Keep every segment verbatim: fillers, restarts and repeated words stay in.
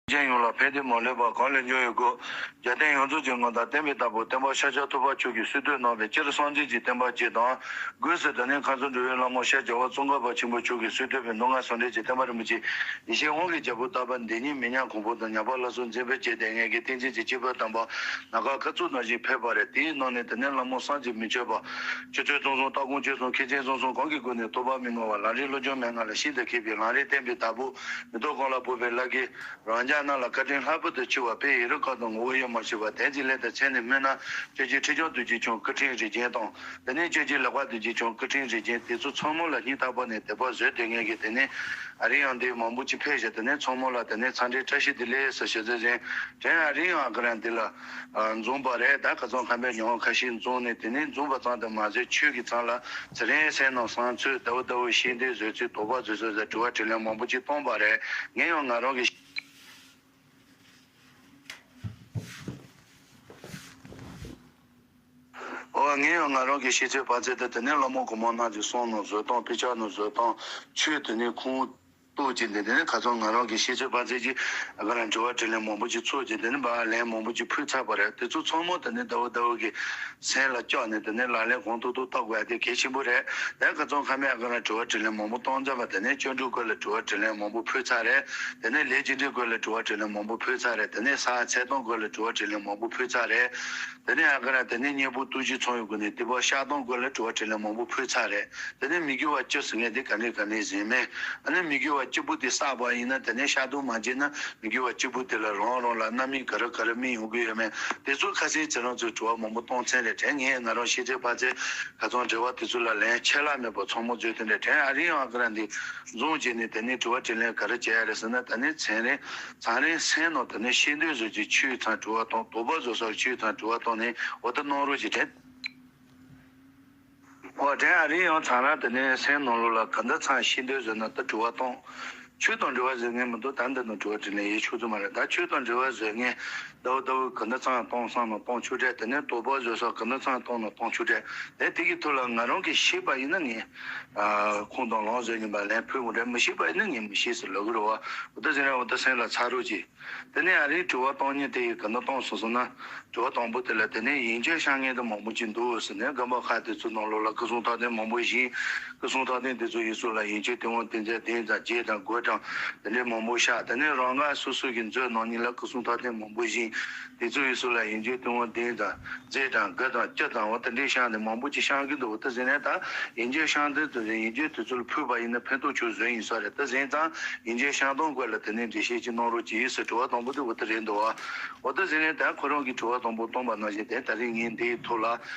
ཅན་ཡོངས་ལ་ཕན་བདེ་མ་ལུས་པ་གང་ལས་འབྱུང་བའི་སྒོ། རྒྱལ་བསྟན་ཡོངས་རྫོགས་ཀྱི་མངའ་བདག་བསྟན་པའི་བདག་པོ་སྟོན་པ་ཤཱཀྱ་ཐུབ་པ་མཆོག་གིས་གསོལ་འདེབས་གནང་བའི་སྤྱིར་སངས་རྒྱས་ཀྱི་བསྟན་པ་སྤྱི་དང་། སྒོས་སུ་དེ་ནས་མཁའ་འགྲོ་འགྲོ་བའི་ལྷ་མོ་ཤར་རྒྱལ་བ་ཙོང་ཁ་པ་ཆེན་པོ་མཆོག་གིས་གསོལ་འདེབས་པའི་མདོ་སྔགས་ཟུང་འབྲེལ་གྱི་བསྟན་པ་རིན་པོ་ཆེ་ཡེ་ཤེས་དབང་གི་རྒྱལ་པོ་ལྟ་བུ་འདི་ཉིད་མི་ཉམས་གོང་འཕེལ་དང་ཉམས་པ་སླར་གསོ་མཛད་པའི་ཆེད་དུ་ངེད་ཀྱི་བསྟན་འཛིན་གྱི་སྤྱི་དཔོན་དམ་པ་ནཱ་ག་ཀ་ཙུག་ནང་བཞིན་ཕེབས་པ་རེད། དེའི་ནང་ནས་དེ་ནས་ལྷ་མོ་བསམ་གྱིས་མི་ཁྱབ་པ། ཆུ་ཚོད་གཙང་གཙང་ལྟ་དགོངས་སྤྱོད་གསུམ་མཁས་ཆེན་གསུམ་གསུམ་གང་གི་སྒོ་ནས་རྟོགས་པ་མི་ངོམས་པ་ལམ་རིམ་བློ་སྦྱོང་མན་ངག་ལ་ཤིན་ཏུ་མཁས་པའི་ལམ་རིམ་བསྟན་པའི་བདག་པོ་མེ་ཏོག་གང་ལ་ཕོག་པའི་ལྷ་སྐལ། རང་རྒྱལ་རྣམས་ལ་བཀའ་དྲིན་ལྷག་པར་དུ་ཆེ་བ་དཔལ་ཡུལ་དུས་སྐབས་དང་ངོ་བོ་དབྱེར་མ་ཕྱེ་བ་དོན་གྱི་ལས་དང་མཚན་ནས་སྨོས་ན་སྤྱོད་བརྒྱུད་ཁྲི་བྱང་དུས་ཀྱི་ཆུང་སྐུ་ཕྲེང་རིགས་ཅན་དང་། དེ་ནས་སྤྱོད་བརྒྱུད་ལེགས་པ་དུས་ཀྱི་ཆུང་སྐུ་ཕྲེང་རིགས་ཅན་དེ་ཚོ་ཚང་མ་ལ་སྙིང་ཐག་པ་ནས་དད་པ་བཟོས་ཏེ་ངེད་ཀྱིས་དེ་ནས་ཨ་རི་ཡང་འདི་མང་པོ་ཅིག་ཕེབས་ཤག་དེ་ནས་ཚང་མ་ལ་དེ་ནས་འཚམས་འདྲི་བཀྲ་ཤིས་བདེ་ལེགས་ཟེར་ཞུ་རྩིས་ཟིན་དྲན། ཨ་རི་ཡང་ཨ་ཀ་ར་འདི་ལ་འཛོམས་པ་རེད། ད་ཁ་སང་ཁམས་པའི་ཉི་ཧོང་ཁ་ཤས་འཛོམས་ནས་དེ་ནས་འཛོམས་པ་ཙམ་དུ་མ་ཟད་ཆོས་ཀྱི་མཚམས་ལ་ཚེ་རིང་སེམས་ནང་བསམ་ཚུལ་ལྟ་བུ་ལྟ་བུ་ཤེས་འདོད་བཟོས་ཚུལ་དོགས་པ་བཟོས་ཚུལ་ཟེར་དྲི་བ་དྲིས་ལན་མང་པོ་ཅིག་བཏང་པ་རེད། ངས་ཡང་ང་རང་གི་ཨོ་ངས་ཡང་ང་རང་གི་ཤེས་ཚོད་པ་ཚད་དུ་དེ་ནས་ལྷ་མོ་གོང་མ་རྣམས་ཀྱི་གསུང་ནང་བཟོ་སྟངས་དཔེ་ཆ་ནང་བཟོ་སྟངས་ཆོས་དེ་ནས་ཁུངས་གཏུགས་ཀྱི་འདི་དེ་ནས་ཁ་སང་ང་རང་གི་ཤེས་ཚོད་པ་ཚད་ཀྱིས་ཨ་ཀ་ར་དྲི་བ་དྲིས་ལན་མང་པོ་ཅིག་ཚོགས་ཀྱི་དེ་ནས་བ་ལན་མང་པོ་ཅིག་ཕུལ་ཚར་བ་རེད། དེ་ཚོ་ཚང་མ་དེ་ནས་ཟླ་བ་ཟླ་བ་གི་སེམས་ལ་བཅངས་ནས་དེ་ནས་ལག་ལེན་གང་ཐུབ་ཐུབ་བསྟར་དགོས་ཡ་དེ་གལ་ཆེན་པོ་རེད། དེ་ཁ་སང་ཁ་མའི་ཨ་ཀ་ར་དྲི་བ་དྲིས་ལན་མང་པོ་བཏང་ཚར་བ་དེ་ནས་སྐྱབས་འགྲོའི་སྐོར་ལ་དྲི་བ་དྲིས་ལན་མང་པོ་ཕུལ་ཚར་རེད། དེ་ནས་ལས་ཀྱི་འབྲས་སྐོར་ལ་དྲི་བ་དྲིས་ལན་མང་པོ་ཕུལ་ཚར་རེད། དེ་ནས་ས་ཚད་སྟངས་སྐོར་ལ་དྲི་བ་དྲིས་ལན་མང་པོ་ཕུལ་ཚར་རེད། དེ་ནས་ཨ་ཀ་ར་དེ་ནས་གཉེན་པོ་སྟོབས་བཞི་ཚང་བའི་སྒོ་ནས་དེ་བ་བཤགས་སྟངས་སྐོར་ལ་དྲི་བ་དྲིས་ལན་མང་པོ་ཕུལ་ཚར་རེད། དེ་ནས་མི་དགེ་བ་བཅུ་ཟེར་མཁན་དེ་ག་ནས་ག་ནས་ཟིན་མེད། ཨ་ནི་མི་དགེ་བ་བཅུ་པོ་དེ་བསགས་པ་ཡིན་ན་དེ་ནས་བཤགས་སྟངས་མ་བྱས་ན་མི་དགེ་བ་བཅུ་པོ་དེ་ལ་རང་རང་ལ་རྣམ་སྨིན་ག་རེ་ག་རེ་སྨིན་ཡོང་གི་ཡོད་མེད། དེ་ཚོ་ཁ་སང་ཚེ་རང་ཚོས་དྲི་བ་མང་པོ་བཏང་ཚར་རེད་དྲན། ངས་ང་རང་ཤེས་ཚོད་པ་ཚད་ཁ་སང་དྲི་བ་དེ་ཚོ་ལ་ལན་ཆད་ལྷག་མེད་པར་ཚང་མ་བརྗོད་དེ་འདྲ་དྲན། ཨ་རི་ཡང་ཨ་ཀ་ར་འདི་འཛོམས་བྱས་ནས་དེ་ནས་དྲི་བ་དྲིས་ལན་ག་རེ་བྱས་ཡ་རེད་ཟེར་ན། ད་ནི་ཚན་རིང་ཚན་རིང་སེམས་ནང་དེ་ནས་ཤེས་འདོད་བཟོ་རྒྱུའི་ཆོས་ཚང་དྲི་བ་བཏང་། དོགས་པ་བཟོ་སའི་ཆོས་ཚང་དྲི་བ་བཏང་ནས་འོ་ད་གནང་རོགས་ཞེས་དྲན། འོ་དྲན། ཨ་རི་ཡང་ཚང་རང་དེ་ནས་སེམས་ནང་ལོགས་ལ་ག་འདྲ་ཚང་ཤེས་འདོད་བཟོས་ན་ད་དྲི་བ་བཏང་། ཆོས་དང་འབྲེལ་བ་བཟོས་ངེས་མི་འདུག་ད་འདི་ནང་དྲི་བ་དྲིས་ལན་ཡེ་ཆོག་ཚོད་མ་རེད། ད་ཆོས་དང་འབྲེལ་བ་བཟོས་ངེས་ཟླ་བ་ཟླ་བའི་ག་འདྲ་ཚང་བཏང་བསམ་ན་བཏང་ཆོག་དྲན། དེ་ནས་དོགས་པ་བཟོ་ས་ག་འདྲ་ཚང་བཏང་ན་བཏང་ཆོག་དྲན། དེ་དེ་གི་ཐོག་ལ་ང་རང་གིས་ཤེས་པ་ཡིན་ན་ངས་ཁུངས་དང་ལུང་བཟོས་ཉིན་པ་ལན་ཕུལ་དགོས་དྲན། མི་ཤེས་པ་ཡིན་ན་ངས་མི་ཤེས་ཟེར་ལབ་གི་རེད་བ། འོ་ད་ཟིན་རེད། འོ་ད་སེམས་ལ་ཚ་རོགས་གྱིས། དེ་ནས་ཨ་རིའི་དྲི་བ་བཏང་མཁན་དེ་ཡིས་ག་འདྲ་བཏང་སོང་ཟེར་ན། དྲི་བ་དང་པོ་དེ་ལ་དེ་ནས་ཡིན་གཅིག་བཤད་མཁན་དེ་མང་པོ་ཅིག་འདུག་ཟེར་ནས་རྒན་པ་ཁག་དེ་ཚོའི་ནང་ལོགས་ལ་སྐུ་གསུང་ཐུགས་རྟེན་མང་པོ་བཞེངས། སྐུ་གསུང་ཐུགས་རྟེན་དེ་ཚོ་ཡིན་ཚུལ་ལ་ཡིན་གཅིག་དེ་དབང་བསྟན་འཛིན་བདུན་དང་བརྒྱད་དང་དགུ་དང་དེ་འདྲའི་མང་པོ་བཞེངས། དེ་ནས་རང་ག་སོ་སོ་གི་མཛོད་ནང་ཉིད་ལ་སྐུ་གསུང་ཐུགས་རྟེན་མང་པོ་བཞེངས། དེ་ཚོ་ཡིན་ཚུལ་ལ་ཡིན་གཅིག་དེ་དབང་བདུན་དང་བརྒྱད་དང་དགུ་དང་བཅུ་དང་འོ་དེ་འདྲའི་བཤད་དེ་མང་པོ་ཅིག་བཤད་ཀྱི་འདུག་འོ་ད་ཟིན་ནས་ད་ཡིན་གཅིག་བཤད་དེ་ཚོ་ཡིན་གཅིག་དེ་ཚོ་ལ་ཕུལ་བ་ཡིན་ན་ཕན་ཐོགས་ཆོག་བཟོ་ཡིན་ས་རེད། ད་ཟིན་ཙང་ཡིན་གཅིག་བཤད་སྟངས་སྐོར་ལ་དེ་ནས་འགྲེལ་བཤད་ཅིག་གནང་རོགས་གྱིས་ཟེར་དྲི་བ་དང་པོ་དེ་འོ་ད་རེད་འདུག་བ། འོ་ད་ཟིན་ནས་ད་ཁོ་རང་གིས་དྲི་བ་དང་པོ་བཏང་པ་ནང་བཞིན་དེ་ད་རིང་ངས་འདིའི་ཐོག་ལ་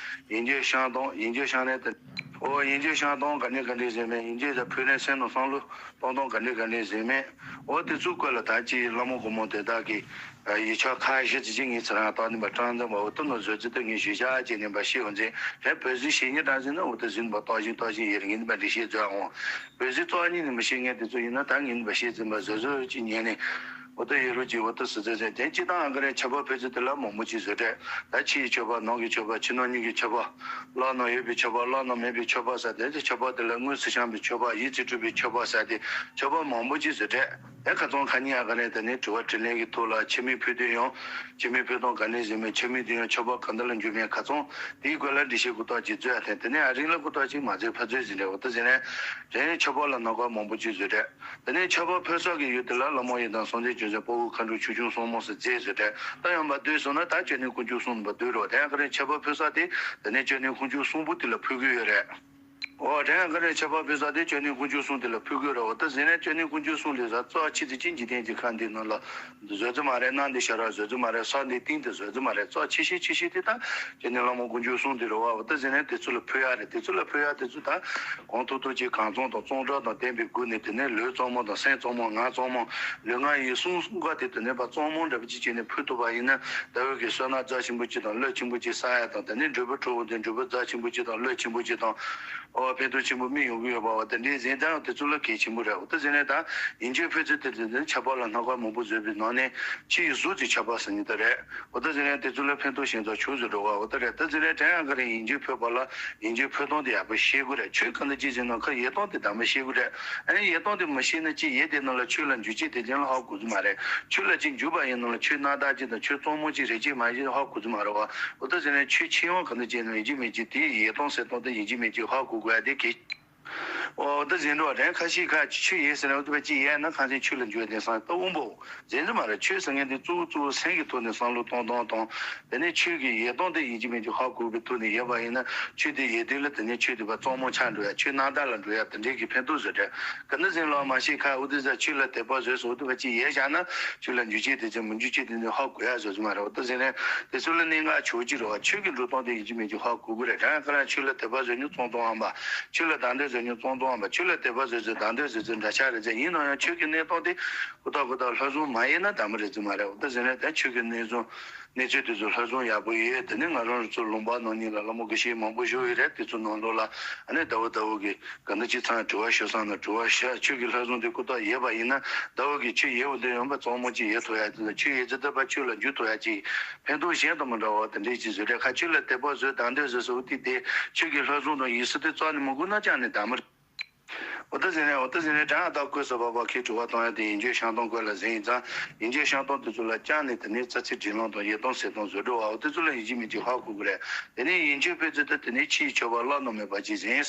ཡིན་གཅིག་བཤད་སྟངས་ཡིན་གཅིག་བཤད་ནས་ད། ཨོ་ཡིན་གཅིག་བཤད་སྟངས་ག་འདྲ་ག་འདྲ་ཟེར་མེད། ཡིན་གཅིག་ད་ཕུལ་ནས་སེམས་ནང་བསམ་བློ་གཏོང་སྟངས་ག་འདྲ་ག་འདྲ་ཟེར་མེད། ཨོ་དེ་ཚོའི་སྐོར་ལ་ད་ཅི་ལྷ་མོ་གོང་མ་དེ་དག་གིས་ཡིག་ཆ་ཁ་ཤས་ཅིག་ཅིག་ངས་ཚེ་རང་བཏང་ནས་པ་ཀྲང་ཙམ་པ་འོ་ད་ནོ་བཟོས་ཚེ་ད་ངས་ཞུ་བྱ་བྱས་ནས་པ་ཤེས་འོང་ཚེ་རེད། བོད་ཟི་ཤེས་ཉེ་དྲང་ཟིན་ན་འོ་ད་ཟིན་པ་ཏོག་ཞིག་ཏོག་ཞིག་ཡེ་རེ་ངས་ནི་པ་འདི་ཤེས་ཚོད་འོང་། བོད་ཟི་ཏོག་ཉིད་ནི་མི་ཤེས་ངས་དེ་ཚོ་ཡིན་ན་ད་ངས་ནི་པ་ཤེས་ཚིམ་པ་བཟོ་བཟོ་ཅིག་ཉན་ནས། འོ་ད་ཡོད་རུ་ཅིག་འོ་ད་སི་ཙེ་ཙེ་དེ་སྤྱི་དང་ཨ་ཀ་རའི་ཆབ་པ་ཕེ་ཚོ་དེ་ལ་མང་མོ་ཅིག་བཟོ་གྲས། ད་ཕྱི་ཡི་ཆོས་པ་ནང་གི་ཆོས་པ་ཕྱི་ནང་གཉིས་ཀྱི་ཆོས་པ། བླ་ན་ཡོད་པའི་ཆོས་པ་བླ་ན་མེད་པའི་ཆོས་པ་ཟེར་དེ་ཚོ་ཆོས་པ་དེ་ལ་དངོས་སུ་བཤམས་པའི་ཆོས་པ་ཡིད་ཀྱིས་སྤྲུལ་པའི་ཆོས་པ་ཟེར་དེ་ཆོས་པ་མང་པོ་ཅིག་བཟོ་གྲས། དེ་ཁ་ཚང་ཁ་ཉིན་ཨ་ཀ་རའི་དེ་ནས་དྲི་བ་དྲིས་ལན་གྱི་ཐོག་ལ་ཆེད་མིག་ཕུལ་དུས་ཡང་ཆེད་མིག་ཕུལ་སྟངས་ག་ནས་ཟིན་མེད། ཆེད་མིག་དེ་ཡང་ཆོས་པ་ག་འདི་ལ་འཇུག་མེད། ཁ་ཚང་དེའི་སྐོར་ལ་འགྲེལ་བཤད་གུ་དོག་ཅིག་མཛོད་ཨ་ཐེན། དེ་ནས་ཨ་རིང་ལ་གུ་དོག་ཅིག་མ་མཛད་ཕ་མཛོད་ཟིན་རེད། འོ་ད་ཟིན་ནས་དེ་ནས་ཆོས་པ་ལ་ནང་ཁ་མང་པོ་ཅིག་བཟོ་གྲས། དེ་ནས་ཆོས་པ་ཕེབས་ས་གི་ཡུལ་དེ་ལ་ལྷ་མོ་ཡི་དམ་སངས་རྒྱས་བྱང་སེམས་དཔའ་བོ་མཁའ་འགྲོ་ཆོས་སྐྱོང་སྲུང་མ་སོགས་མཛད་ཟེར་ཏེ་ད་ཡང་མ་སྡོད་སོང་ན་ད་བཅོས་ནས་དཀོན་མཆོག་གསུམ་པ་སྡོད་རོགས། དེ་ཡང་ག་རེ་ཆོས་པ་ཕེབས་ས་དེ་དེ་ནས་བཅོས་ནས་དཀོན་མཆོག་གསུམ་པོ་དེ་ལ་ཕུལ་གི་ཡོད་རེད། འོ་དེ་ཡང་ག་རེ་ཆོས་པ་ཕེབས་ས་དེ་བཅོས་ནས་དཀོན་མཆོག་གསུམ་དེ་ལ་ཕུལ་གི་ཡོད་རེད། འོ་ད་ཟེར་ནས་བཅོས་ནས་དཀོན་མཆོག་གསུམ་དེ་ས་རྩ་ཆེ་ཚེ་ཅིག་འཇིག་རྟེན་གྱི་ཁམས་འདི་ནང་ལ་བཟོ་རྩིས་མ་རེད། གནམ་འདི་ཤར་བ་བཟོ་རྩིས་མ་རེད། ས་འདི་སྟེང་དུ་བཟོ་རྩིས་མ་རེད། རྩ་ཆེ་ཤོས་ཆེ་ཤོས་དེ་ད་བཅོས་ནས་ལྷ་མོ་དཀོན་མཆོག་གསུམ་དེ་རེད་བ། འོ་ད་ཟེར་ནས་དེ་ཚོ་ལ་ཕུལ་ཡ་རེད། དེ་ཚོ་ལ་ཕུལ་ཡ་དེ་ཚོ་ད། གང་ཐུབ་ཐུབ་ཀྱིས་གང་བྱུང་དང་བྱུང་དྲགས་དང་ལྡན་པའི་སྒོ་ནས་དེ་ནས་ལུས་གཙང་མ་དང་སེམས་གཙང་མ། ལུས་ངག་ཡིད་གསུམ་གསུམ་ཀ་དེ་དེ་ནས་ཕར་གཙང་མ་འདྲ་པོ་ཅིག་བྱས་ནས་ཕུལ་ཐུབ་པ་ཡིན་ན་ཟླ་འོད་ཀྱི་བསོད་ནམས་རྩ་ཆེན་པོ་གཅིག་དང་བློས་ཆེན་པོ་གཅིག་བསགས་ཡ་དང་། དེ་ནས་འབྲས་བུ་ཁྲོ་བོ་དེ་འབྲས་བུ་རྩ་ཆེན་པོ་གཅིག་དང་བློས་ཆེན་པོ་གཅིག་དང་། ཨོ། ཕན་ཐོགས་ཆེན་པོ་སྨིན་ཡོང་གི་ཡོད་པ་འོ་དེ་འདྲའི་ཟིན་ཙང་དེ་ཚོ་ལ་གལ་ཆེན་པོ་རེད། འོ་ད་ཟིན་ནས་ད་ཡིན་གཅིག་ཕུད་ཚོད་དེ་དེ་ཁྱད་པར་ལ་སྣ་ཁ་མང་པོ་བཟོས་པའི་ནང་ནས་ཕྱི་ཡི་གཟུགས་ཀྱི་ཁྱད་པར་ཟེར་ནི་ད་རེད། འོ་ད་ཟིན་ནས་དེ་ཚོ་ལ་ཕན་ཐོགས་ཞིང་ཚ་ཆུ་བཟོ་འགྲོ་བ་འོ་ད་རེད། ད་ཟིན་ནས་དྲན་ཡང་ག་རེ་ཡིན་གཅིག་ཕུད་པ་ལ་ཡིན་གཅིག་ཕུད་སྟངས་དེ་ཡག་པོ་ཤེས་དགོས་རེད། ཆོས་གང་འདྲ་ཅིག་ཟིན་ན་ཁ་ཡེ་སྟངས་དེ་དམ་པ་ཤེས་དགོས་རེད། ཨ་ནི་ཡེ་སྟངས་དེ་མ་ཤེས་ན་ཅི་ཡེ་དེ་ནང་ལ་ཆོས་ལ་འཇུག་ཅིག་དེ་ཅན་ལ་ཧ་གོ་གི་མ་རེད། ཆོས་ལ་ཅིག་འཇུག་པ་ཡིན་ནང་ལ་ཆོས་རྣམ་དག་ཅིག་དང་ཆོས་གཙང་མོ་ཅིག་རེད་ཅིག་མ་རེད་ཅིག་ཧ་གོ་གི་མ་རེད་བ། འོ་ད་ཟེར་ནས་ཆོས་ཆེ་བ་གང་འདྲ་ཅིག་ཡིན་ན་ཡིན་གཅིག་མིན་གཅིག་དེའི་ཡེ་སྟངས་ཟེར་སྟངས་དེ་ཡིན་གཅིག་མིན་གཅིག་ཧ་གོ་དགོས་ཡ་དེ་གལ། འོ་ད་ཟེར་འགྲོ་བ་དྲན་ཁ་ཤས་ཁ་ཆོས་ཡེ་ཟེར་ནས་འོ་ད་ཅི་ཡེ་ན་ཁ་སང་ཆོས་ལ་འཇུག་དེ་སང་ད་དབང་པོ་ཟེར་གི་མ་རེད། ཆོས་ཟེར་མཁན་དེ་གཙོ་བོ་གཙོ་བོ་སེམས་ཀྱི་ཐོག་ནས་བསམ་བློ་གཏོང་སྟངས་དང་དེ་ནས་ཆོས་ཀྱི་ཡེ་སྟངས་དེ་ཡིན་གཅིག་མིན་གཅིག་ཧ་གོ་བའི་ཐོག་ནས་ཡེ་བ་ཡིན་ན་ཆོས་དེ་ཡེ་དུས་ལ་དེ་ནས་ཆོས་དེ་བ་གཙང་མོ་ཆགས་འགྲོ་ཡ་ཆོས་རྣམ་དག་ལ་འགྲོ་ཡ་དེ་འདྲའི་གི་ཕན་ཐོགས་བཟོ་གྲས་ག་འདི་ཟིན་ལོ་མ་ཤེས་ཁ་འོ་དེ་ཟ་ཆོས་ལ་དད་པ་བཟོས་སོང་འོ་དེ་བ་ཅི་ཡེ་བཞག་ན་ཆོས་ལ་འཇུག་ཅིག་དེ་ཚོ་མི་འཇུག་ཅིག་དེ་ནས་ཧ་གོ་ཡ་བཟོ་ཟིན་མ་རེད། འོ་ད་ཟེར་ནས་དེ་ཚོ་ལ་གནད་འགག་ཆོག་ཅིག་རེད་བ། ཆོས་ཀྱི་འགྲོ་སྟངས་དེ་ཡིན་གཅིག་མིན་གཅིག་ཧ་གོ་དགོས་རེད། དྲན་ཁ་རང་ཆོས་ལ་དད་པ་བཟོས་ནས་གཙང་གཙང་ཨམ་པ། ཆོས་ལ་དང་དོད་བཟོས་ནས་གཙང་གཙང་ཨམ་པ། ཆོས་ལ་དད་པ་བཟོས་ཚེ་དང་དོད་བཟོས་ཚེ་འདྲ་ཆགས་རེད་ཚེ་ཡིན་ན་ཡང་ཆོས་ཀྱི་གནས་སྟངས་དེ་ཧུར་ཐག་ཧུར་ཐག་ལྷག་བསམ་མ་ཡིན་ན་དམ་པ་རེད་ཚེ་མ་རེད། འོ་ད་ཟེར་ནས་ད་ཆོས་ཀྱི་གནས་ཚུལ་གནས་ཚུལ་དེ་ཚོ་ལྷག་བསམ་ཡག་པོ་ཡོད། དེ་ནས་ང་རང་ཚོ་ལུང་པ་ནང་གཉིས་ལ་ལྷ་མོ་དགེ་བཤེས་མང་པོ་བཞུགས་ཡོད་རེད། དེ་ཚོ་ནང་ལོགས་ལ་ཨ་ནི་ཟླ་བོ་ཟླ་བོ་གི་ག་འདི་ཅི་ཚང་དྲི་བ་ཞུ་བསམ་ན་དྲི་བ་ཞུ། ཆོས་ཀྱི་ལྷག་བསམ་དེ་ཧུར་ཐག་ཡོད་པ་ཡིན་ན་ཟླ་བོ་གི་ཆོས་ཡོད་པ་དེ་ཡོང་པ་གཙང་མོ་ཅིག་ཡོད་ཐུབ་ཡ་དེ་ལ་ཆོས་ཡོད་ཚེ་ད་པ་ཆོས་ལ་འཇུག་ཐུབ་ཡ་ཅིག་ཕན་ཐོགས་གཞན་དང་མི་འདྲ་བ་དེ་འདྲའི་ཅིག་བཟོས་རེད། ཁ་ཆོས་ལ་དད་པ་བཟོས་དང་དོད་བཟོས་སོ་དེ་དེ་ཆོས་ཀྱི་ལྷག་བསམ་དང་ཡིད་སྲིད་དེ་རྩ་ནས་མི་དགོས་ན་ཅང་ནས་དམ་མི། འོ་ད་ཟེར་ནས་འོ་ད་ཟེར་ནས་དྲང་ཨ་ད་ཁོས་སོ་བ་བ་ཁའི་དྲི་བ་གཏོང་ཡ་དེ་ཡིན་རྒྱུའི་བཤང་གཏོང་སྐོར་ལ་ཟེར་ཡིན་ཙང་ཡིན་རྒྱུའི་བཤང་གཏོང་དེ་ཚོ་ལ་ཅང་ནས་དེ་ནས་རྩ་ཚིག་སྒྲིལ་ལོང་དང་ཡེ་སྟོང་ཟེར་སྟོང་བཟོས་འགྲོ་བ་འོ་དེ་ཚོ་ལ་ཡིན་གཅིག་མིན་གཅིག་ཧ་གོ་གི་རེད། དེ་ནས་ཡིན་རྒྱུའི་ཕན་ཚུན་དེ་དེ་ནས་ཕྱིའི་མཆོད་པ་བླ་ན་མེད་པ་ཅིག་ཟིན།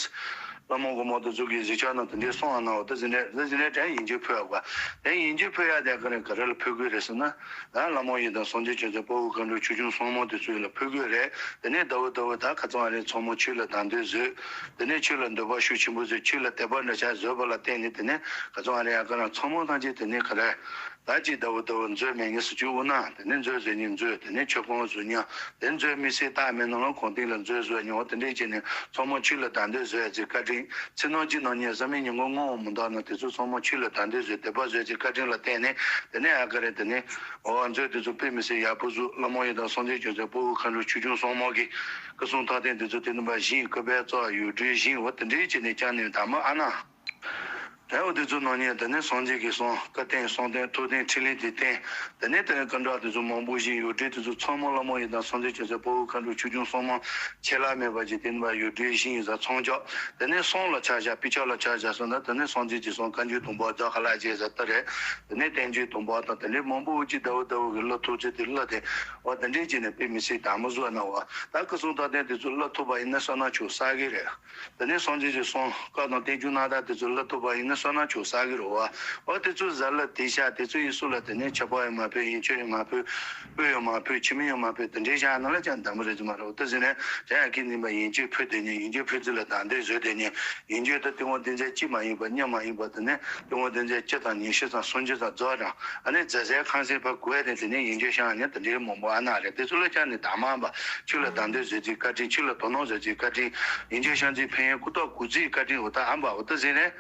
བླ་མ་དགོན་པ་དེ་ཚོ་གི་གཟིགས་ཆ་ནང་དེ་འདྲའི་སོང་ཨ་ན་འོ་ད་ཟེར་ནས་ད་ཟེར་ནས་དྲན་ཡིན་རྒྱུའི་ཕན་ཡ་བ། དེ་ཡིན་རྒྱུའི་ཕན་ཡ་དེ་ག་རེ་ག་རེ་ལ་ཕུལ་དགོས་རེད་ཟེར་ན། ད་བླ་མ་ཡི་དམ་སངས་རྒྱས་བྱང་སེམས་དཔའ་བོ་མཁའ་འགྲོ་ཆོས་སྐྱོང་སྲུང་མ་དེ་ཚོ་ཡི་ལ་ཕུལ་དགོས་རེད། དེ་ནས་ཟླ་བོ་ཟླ་བོ་ད་ཁ་ཚང་རེད་ཚང་མ་ཆོས་ལ་དང་དོད་བཟོས། དེ་ནས་ཆོས་ལ་འདོད་པ་ཤུགས་ཆེན་པོ་བཟོས་ཆོས་ལ་དད་པ་འདྲ་ཆགས་བཟོས་པ་ལ་བརྟེན་ནས་དེ་ནས་ཁ་ཚང་རེད་ཡ་ག་རང་ཚང་མ་ཐམས་ཅད་དེ་ནས་ག་རེ། ད་ཅི་ཟླ་བོ་ཟླ་བོ་མཛོད་མེད་ཉེ་སུ་བཅུ་དབུ་ན་དེ་ནས་མཛོད་བཟོས་ཉིན་མཛོད་དེ་ནས་ཆོས་སྐོང་བཟོས་ཉིན་དེ་མཛོད་མི་སྲིད་རྟགས་མེད་ནང་ལ་གོང་སྟེང་ལ་མཛོད་བཟོས་ཉིན་འོ་དེ་འདྲས་བྱས་ནས་ཚང་མ་ཆོས་ལ་དང་དོད་བཟོས་ཡ་ཅིག་བཀའ་དྲིན་ཚེ་ནང་གཅིག་ནང་ཉིན་བཟའ་མི་ཉིན་གུང་སྔོན་འོང་མི་འདུག་ན་དེ་ཚོ་ཚང་མ་ཆོས་ལ་དང་དོད་བཟོས་དད་པ་བཟོས་ཅིག་བཀའ་དྲིན་ལ་བརྟེན་ནས་དེ་ནས་ཨ་ཀ་རེ་དེ་ནས། འོ་མཛོད་དེ་ཚོ་དཔེ་མི་སྲིད་ཡག་པོ་བཟོས། བླ་མ་ཡི་དམ་སངས་རྒྱས་བྱང་སེམས་དཔའ་བོ་མཁའ་འགྲོ་ཆོས་སྐྱོང་སྲུང་མ་གི་སྐུ་གསུང་ཐུགས་རྟེན་དེ་ཚོ་དེ་ནས་མ་བཞེངས། སྐུ་པས་བཙོ་ཡོ་བྲིས་བཞེངས། འོ་དེ་འདྲའི་བྱས་ནས་ཀྱང་ནས་དམ་མ་ཨ་ན། དེ་འོ་དེ་ཚོ་ནང་ནས་དེ་ནས་སངས་རྒྱས་ཀྱི་གསུང་བཀའ་རྟེན་གསུང་རྟེན་ཐུགས་རྟེན་ཕྲིན་ལས་དེ་རྟེན། དེ་ནས་དེ་ནས་སྐུ་འདྲ་དེ་ཚོ་མང་པོ་བཞེངས། ཡོ་བྲིས་དེ་ཚོ་ཚང་མ་བླ་མ་ཡི་དམ་སངས་རྒྱས་བྱང་སེམས་དཔའ་བོ་མཁའ་འགྲོ་ཆོས་སྐྱོང་སྲུང་མ་ཆད་ལྷག་མེད་པ་ཅིག་དེ་ནས་མ་ཡོ་བྲིས་བཞེངས་ཡིན་ས་ཚང་ཆོག་དེ་ནས་གསུང་ལ་ཆ་བཞག་དཔེ་ཆ་ལ་ཆ་བཞག་སོང་ན་དེ་ནས་སངས་རྒྱས་ཀྱི་གསུང་བཀའ་འགྱུར་དུམ་བུ་རྫ་ཁ་ལ་ཅེས་ཟེར་ལྟ་རེད། དེ་ནས་བསྟན་བཅོས་དུམ་བུ་དང་དེ་ནས་མང་པོ་ཅིག་ཟླ་བོ་ཟླ་བོ་གི་བླ་ཐུགས་རྗེ་དེ་བླ་དེ་འོ་དེ་འདྲས་ཅིག་ནས་དཔེ་མི་སྲིད་དམ་མོ་བཟོ་གནང་བ། ད་སྐུ་གསུང་ཐུགས་རྟེན་དེ་ཚོ་བླ་ཐུག་པ་ཡིན་ན་བསོད་ནམས་ཆུང་བསགས་གི་རེད། དེ་ནས་སངས་རྒྱས་ཀྱི་གསུང་བཀའ་དང་བསྟན་བཅོས་རྣམ་དག་དེ་ཚོ་བླ་ཐུག་པ་ཡིན་ན་བསོད་ནམས་ཆུང་བསགས་གི་རེད་བ། འོ་དེ་ཚོ་ཟ་ལ་དེ་ཤ་དེ་ཚོ་ཡིན་སུ་ལ་དེ་ནས་ཆབ་པ་ཡང་མ་ཕོད། ཡིན་ཆོས་ཡང་མ་ཕོད། སྤོས་ཡང་མ་ཕོད། ཁྱི་མི་ཡང་མ་ཕོད། དེ་འདྲའི་ཤ་ནང་ལ་ཀྱང་དམ་པོ་རེད་ཀྱི་མ་རེད། འོ་དེ་ཟེར་ནས་དེ་ཡང་ཁྱི་ནི་མ་ཡིན་ཆོས་ཕོད་དེ་ནས་ཡིན་ཆོས་ཕོད་ཚུལ་ལ་དང་དེ་བཟོས་དེ་ནས་ཡིན་ཆོས་ད་ཏི་ངོ་དེ་ཚོ་ཅི་མ་ཡིན་པ་གཉིས་མ་ཡིན་པ་དེ་ནས་ཏི་ངོ་དེ་ཚོ་བཅུ་དང་ཉི་ཤུ་དང་སུམ་ཅུ་དང་རྫོགས་དང་ཨ་ནི་རྫ་སའི་ཁང་སའི་ཕ་གོས་དེ་དེ་ནས་ཡིན་ཆོས་ཤ་ནས་དེ་འདྲའི་མང་པོ་ཨ་ན་རེད། དེ་ཚོ་ལ་ཀྱང་ནི་དམ་མ་པ་ཆོས་ལ་དང་དེ་བཟོས་ཚུལ་བཀའ་དྲིན། ཆོས་ལ་དོ་སྣང་བཟོས་ཚུལ་བཀའ་དྲིན། ཡིན་ཆོས་ཤ་ཚུལ་ཕན་ཡོན་ཀུ་ཏོག་གུ་ཙིའི་བཀའ་དྲིན། འོ་ད་ཨམ་པ་འོ་ད་ཟེར་ནས།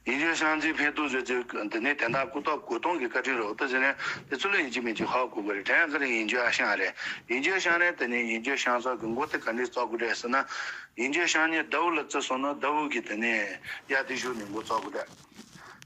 ཡིན་རྒྱུ་བཤང་འཛིན་ཕན་ཐོགས་བཟོས་ཚེ་འདི་ནས་དེ་དག་ཀུ་ཏོག་གོ་སྟོང་གི་བཀའ་དྲིན་རོགས་ཏུ་ཟེར་ནས་དེ་ཚོ་ལ་ཡིན་གཅིག་མིན་གཅིག་ཧ་གོ་དགོས་རེད། དྲན་ག་རེ་ཡིན་རྒྱུ་ཨ་ཤང་རེད། ཡིན་རྒྱུ་བཤང་ནས་དེ་ནས་ཡིན་རྒྱུ་བཤང་ས་གི་མགོ་དེ་ག་འདྲས་བཙུགས་དགོས་རེད་ཟེར་ན། ཡིན་རྒྱུ་བཤང་ནས་ཟླ་བོ་ལ་བརྩི་སོང་ན་ཟླ་བོ་གི་དེ་ནས་གཡས་དེ་གཞུག་ནས་མགོ་བཙུགས་དགོས་རེད།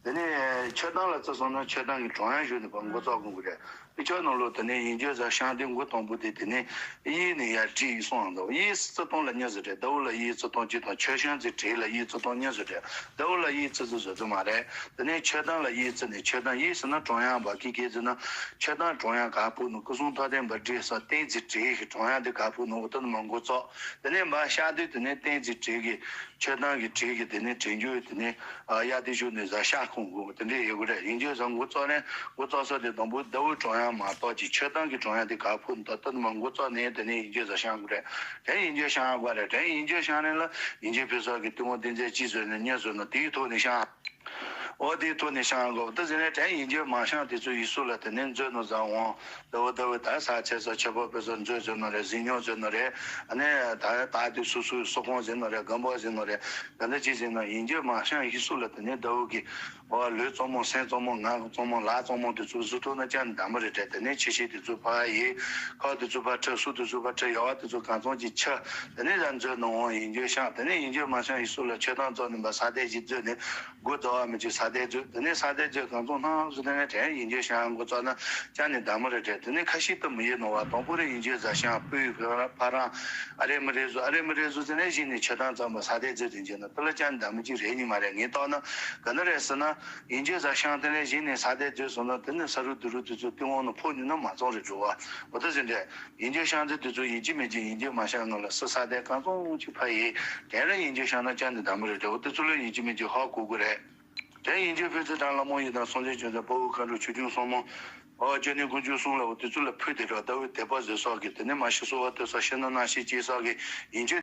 དེ་ནས་ཆོས་དང་ལ་བརྩི་སོང་ན་ཆོས་དང་གི་གྲོང་ཡང་གཞུག་ནས་ཕར་མགོ་བཙུགས་དགོས་རེད། དཔེ་ཆ་ནང་ལོགས་དེ་ནས་ཡིན་རྒྱུ་བཟའ་བཤང་དེ་མགོ་དང་པོ་དེ་དེ་ནས་གཡས་ནས་ཡར་བྲིས་སོང་འདུག་གཡས་བརྩི་སྟངས་ལ་གཉིས་ཟེར་རེད། ཟླ་བོ་ལ་གཡས་བརྩི་སྟངས་གཅིག་དང་ཆོས་བཤང་འཛིན་བྲིས་ལ་གཡས་བརྩི་སྟངས་གཉིས་ཟེར་རེད། ཟླ་བོ་ལ་གཡས་བརྩི་ཚུལ་བཟོ་རྒྱུ་མ་རེད། དེ་ནས་ཆོས་དང་ལ་གཡས་བརྩི་ནས་ཆོས་དང་གཡས་ཟེར་ན་གྲོང་ཡང་བ་ཀི་ཀེ་ཟེར་ན་ཆོས་དང་གྲོང་ཡང་ག་ཕུག་ནས་སྐུ་གསུང་ཐུགས་རྟེན་པ་བྲིས་ས་བསྟན་འཛིན་བྲིས་ཀྱི་གྲོང་ཡང་དེ་ག་ཕུག་ནས་འོ་ད་ནི་མ་མགོ་བཙུགས། དེ་ནས་མ་བཤང་དུས་དེ་ནས་བསྟན་འཛིན་བྲིས་ཀྱི་ཆོས་དང་གི་བྲིས་ཀྱི་དེ་ནས་བྲིས་རྒྱུ་དེ་ནས་གཡས་དེ་གཞུག་ནས་བཟའ་བཤང་ཁུང་དགོས་དེ་འདྲས་ཡོད་གི་རེད། ཡིན་རྒྱུ་བཟའ་མགོ་བཙུགས་ནས་མགོ་བཙུགས་ས་དེ་དང་པོ་ཟླ་བོ་གྲོང་ཡང་མ་གཏོགས་ཀྱི་ཆོས་དང་གི་གྲོང་ཡང་དེ་ག་ཕུག་ནས་ད་ལྟ་ནི་མ་མགོ་བཙུགས་ནས་དེ་ནས་ཡིན་རྒྱུ་བཟའ་བཤང་དགོས་རེད། དེ་ཡིན་རྒྱུ་བཤང་དགོས་རེད། དེ་ཡིན་རྒྱུ་བཤང་ནས་ལ་ཡིན་རྒྱུ་ཕུལ་ས་གི་ཏི་ངོ་དེ་ཚོ་གཅིག་བཟོས་ནས་གཉིས་བཟོས་ན་དེའི་ཐོག་ནས་བཤང་། འོ་དེའི་ཐོག་ནས་བཤང་དགོས་ད་ཟེར་ནས་དྲན་ཡིན་རྒྱུ་མ་བཤང་དེ་ཚོ་ཡིན་སུ་ལ་དེ་ནས་མཛོད་ནང་བཟའ་འོང་། ཟླ་བོ་ཟླ་བོ་ད་ས་ཆེ་ས་ཆེ་པོ་དཔེ་ས་མཛོད་ཟེར་ནོ་རེད། གཟིམ་རྙིང་ཟེར་ནོ་རེད། ཨ་ནི་ད་ད་དེ་སུ་སུ་སུ་ཁོང་ཟེར་ནོ་རེད། སྒམ་པོ་ཟེར་ནོ་རེད། ག་འདྲ་ཅི་ཟེར་ན་ཡིན་རྒྱུ་མ་བཤང་ཡིན་སུ་ལ་དེ་ནས་ཟླ་བོ་གི་ ཨོ་ལུས་གཙང་མ་སེམས་གཙང་མ་ངག་གཙང་མ་ལག་གཙང་མ་དེ་ཚོ་བཟོ་ཐུབ་ན་ཅང་འདྲ་མོ་རེད་དྲན། དེ་ནས་ཕྱི་བཤལ་དེ་ཚོ་ཕར་ཡིན། ཁ་དེ་ཚོ་ཕར་ཁྲིད། སོ་དེ་ཚོ་ཕར་ཁྲིད། ཡ་བ་དེ་ཚོ་གང་ཚང་གཅིག་ཁྱེར། དེ་ནས་ཡར་འཛུལ་ནང་འོང་། ཡིན་རྒྱུ་བཤམས། དེ་ནས་ཡིན་རྒྱུ་མ་བཤམས་ཡིན་སོ་ལ་མཆོད་སྟངས་བཙོག་ནས་པ་ས་དེ་གཅིག་འཛུལ་ནས་སྒོ་རྩ་བ་མི་གཅིག་ས་དེ་འཛུལ། དེ་ནས་ས་དེ་འཛུལ་གང་ཚང་སྣང་སུ་དེ་ནས་དྲན། ཡིན་རྒྱུ་བཤམས་སྒོ་རྩ་ན་ཅང་ནས་འདྲ་མོ་རེད་དྲན། དེ་ནས་ཁ་ཤས་དུ་མི་ཡིན་ནོ་བ། དང་པོ་རེ་ཡིན་རྒྱུ་བཟའ་བཤམས་སྤོས་ཕ་རང་ཨ་རེ་མི་རེ་བཟོ། ཨ་རེ་མི་རེ་བཟོ་དེ་ནས་གཞི་ནས་མཆོད་སྟངས་བཙོག་པ་ས་དེ་འཛུལ་དེ་འཇོན་ན་དེ་ལ་ཅང་འདྲ་མོ་གཅིག་རེད་ནི་མ་རེད། ངས་བལྟས་ན་ག་ནི་རེད་ཟེར་ན། ཡིན་རྒྱུ་བཟའ་བཤམས་དེ་ནས་གཞི་ནས་ས་དེ་འཛུལ་སོང་ན་དེ་ནས་ས་རུ་དུ་རུ་དེ་ཚོ་ཏི་ཝང་ནང་ཕོག་ཉུལ་ན་མ་ཚང་རེད་འགྲོ་བ། འོ་ད་ཟེར་འདྲ། ཡིན་རྒྱུ་བཤམས་དེ་དེ་ཚོ་ཡིན་གཅིག་མིན་གཅིག་ཡིན་རྒྱུ་མ་བཤམས་ནང་ལ་སུ་ས་དེ་གང་ཚང་གཅིག་ཕ་ཡི། དེ་ར་ཡིན་རྒྱུ་བཤམས་ན་ཅང་ནས་འདྲ་མོ་རེད་དྲན། འོ་དེ་ཚོ་ལ་ཡིན་གཅིག་མིན་གཅིག་ཧ་གོ་དགོས་རེད། དེ་ཡིན་རྒྱུ་ཕུན་ཚོགས་དང་ལྷ་མོ་ཡི་དམ་སངས་རྒྱས་བྱང་སེམས་དཔའ་བོ་མཁའ་འགྲོ་ཆོས་སྐྱོང་སྲུང་མ། ཨོ་སྤྱན་ནི་དཀོན་མཆོག་གསུམ་ལ་འོ་དེ་ཚོ་ལ་ཕུལ་དེ་འདྲ་ཟླ་བའི་དད་པ་བཟོས་སོགས་ཀྱི་དེ་ནས་མ་ཤི་གསོལ་བ་བཏབ་ས་ཤི་ན་ན་ཤི་ཅེས་སོགས་ཀྱི་ཡིན་རྒྱུ།